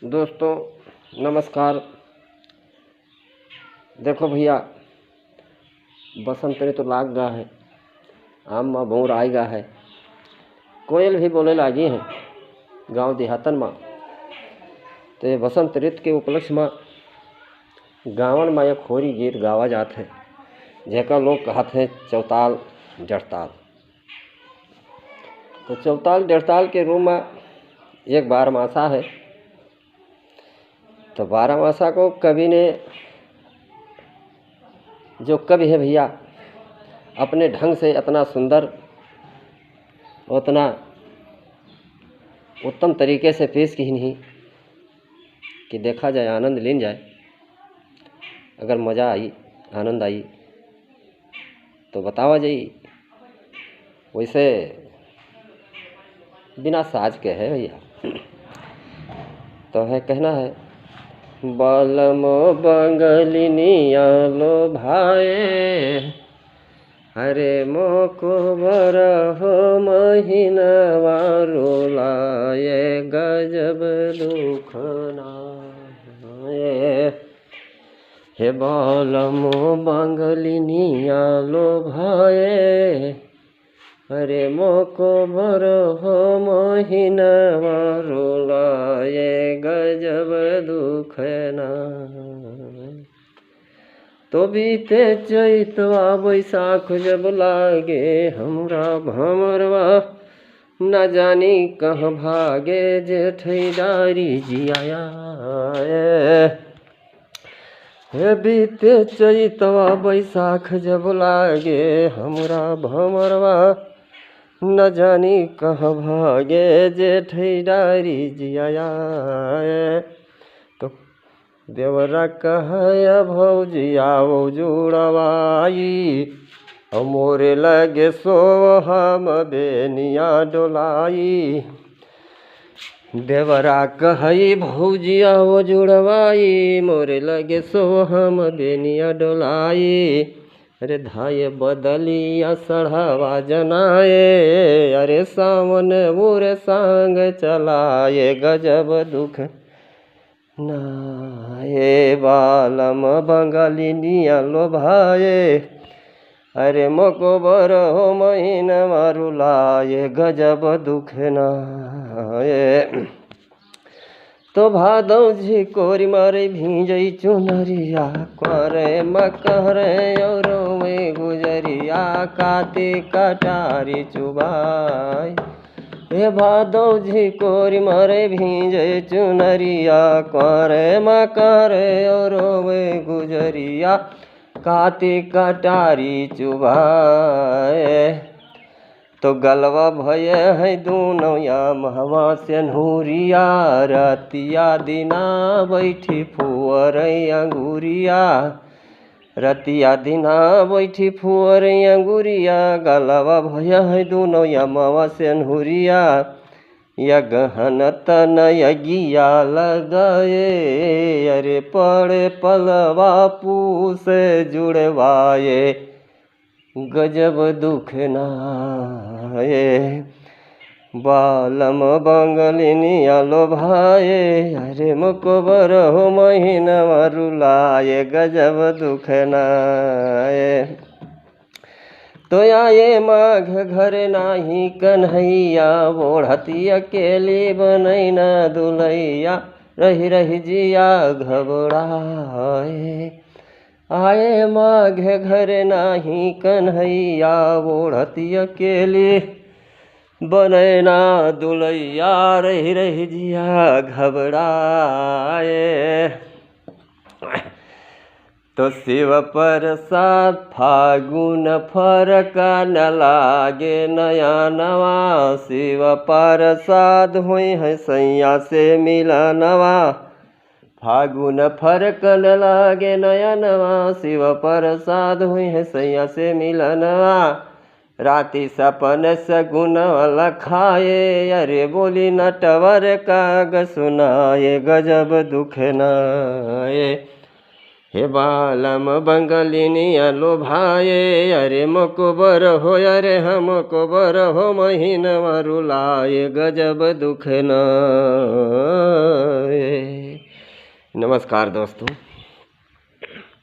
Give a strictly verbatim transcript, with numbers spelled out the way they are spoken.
दोस्तों नमस्कार। देखो भैया, बसंत ऋतु लाग गा है, आम मा भौंर आइ गा है, कोयल भी बोले लागी है गाँव देहातन मा। तो ये बसंत ऋतु के उपलक्ष्य मा गाँवन मा एक होरी गीत गावा जात है, जेका लोग कहत हैं चौताल डेढ़ताल। तो चौताल डेढ़ताल के रूप मा एक बारमासा है। तो बारमासा को कवि ने, जो कवि है भैया, अपने ढंग से इतना सुंदर, उतना उत्तम तरीके से पेश किहिन ही कि देखा जाए, आनंद लीन जाए। अगर मजा आई, आनंद आई, तो बतावा जाई। वैसे बिना साज के है भैया, तो है कहना है, बलम बंगलिनिया लो भाए, अरे मोको बरहो महीनवा रुलाए, गजब दुख ना ए। हे बलम बंगलिनिया लो भाए, अरे मोको बरहो महीनवा रुलाए, गजब दुख ना। तो बीते चैतवा बैसाख जब लागे हमरा भंवरवा, न जानी कहाँ भागे जेठई डारी जियाए। हे बीते चैतवा बैसाख जब लागे हमरा भंवरवा, न जानी कहाँ भागे जेठई डारी जियाए। तो देवरा कहे भौजी आओ जुड़वाई, अउ मोरे लगे सो हम बेनिया डोलाई। देवरा कहई भौजी आओ जुड़वाई, मोरे लगे सो हम बेनिया डोलाई। अरे धाये बदलिया सढ़वा जनाए, अरे सावन मोरे संग चलाए, गजब दुख ना ए बालम बंगालिनिया लोभाए। अरे मोको बरहो महीनवा रुलाए, गजब दुख ना ए। तो भादौ झिकोरी मारे भींजई चुनरिया, करे मकरे और रोवे गुजरिया, कातिक कटारी चुबाई। हे भादौ झिकोरी मारे भींजई चुनरिया, करे मकरे और रोवे गुजरिया, कातिक कटारी चुबाए। तो गलवा भय है दूनौ या महवा सेन्हुरिया, रतिया दिना बैठी फुअर अंगुरिया। रतिया दिना बैठी फुअर अंगुरिया, गलवा भय है दूनौ या महवा सेन्हुरिया। या गहन तन यगिया लगाए, अरे पड़े पलवा पूसे जुड़वाए। गजब दुख ना ए, बालम बंगलिनिया लोभाए, अरे मकबर हो महीनवा रुलाए, गजब दुख ना ए। तो आए माघ घर नाही कन्हैया, ओढ़ती अकेली बनैना दुलैया, रहि रहि जिया घबराए। आए माघ घर नाही कन्हैया, ओढ़ती अकेली बनैना दुलैया, रहि रहि जिया घबराए। तो शिव प्रसाद फागुन फरका न लागे नया नवा, शिव प्रसाद हुई है सैया से मिलनवा। फागुन फरकन लागे नयनवा, शिव प्रसाद हुई है सैया से मिलनवा। राती सपन सगुन लखाए, अरे बोली नटवर काग सुनाए, गजब दुख नाए। हे बालम बंगलिनिया लोभाए, अरे मकोबर हो, अरे हम मकोबर हो, महीनवा रुलाए, गजब दुख न। नमस्कार दोस्तों,